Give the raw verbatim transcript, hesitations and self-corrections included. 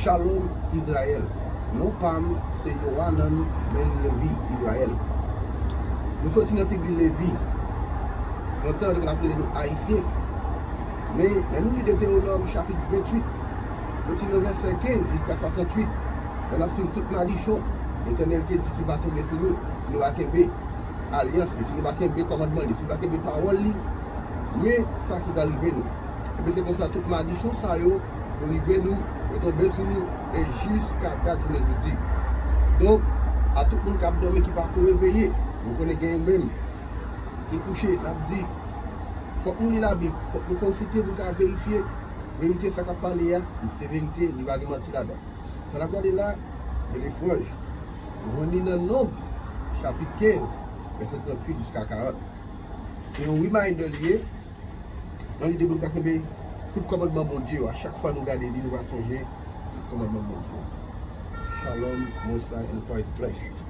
Shalom Izrayèl. Non pa m se Yohanan ben Levi Izrayèl. Nou soti nan tribi Levi. Lontan yo te konn ap rele nou Ayisyen. Men lè nou li Detewonòm chapit venntuit, soti nan vèsè kenz jiska swasanntuit, lè n ap swiv tout madichon Letènèl te di ki va tonbe sou nou si nou pa kenbe alyans li, si nou pa kenbe kòmandman li, si nou pa kenbe pawòl li, men sa ki va rive nou. Ebyen, se konsa tout madichon sa yo, yo rive nou, yo tonbe sou nou, e jiska dat jounen jodi. Donk, a tout moun k ap dòmi ki pako reveye, nou konnen gen yon menm ki kouche, n ap di, fòk nou li Labib, fòk nou konn site pou n ka verifye verite sa k ap pale a, li se verite, li pa gen manti ladan. Sa n ap gade la, se lefranj. Vini nan Nonb, chapit kenz, vèsè tranntuit jiska karant. Se yon reminder li ye, nan lide pou nou ka kenbe tout kòmandman Bondye yo. A chak fwa nou gade li, nou va sonje tout kòmandman Bondye yo. Shalom, Most High in Christ flesh.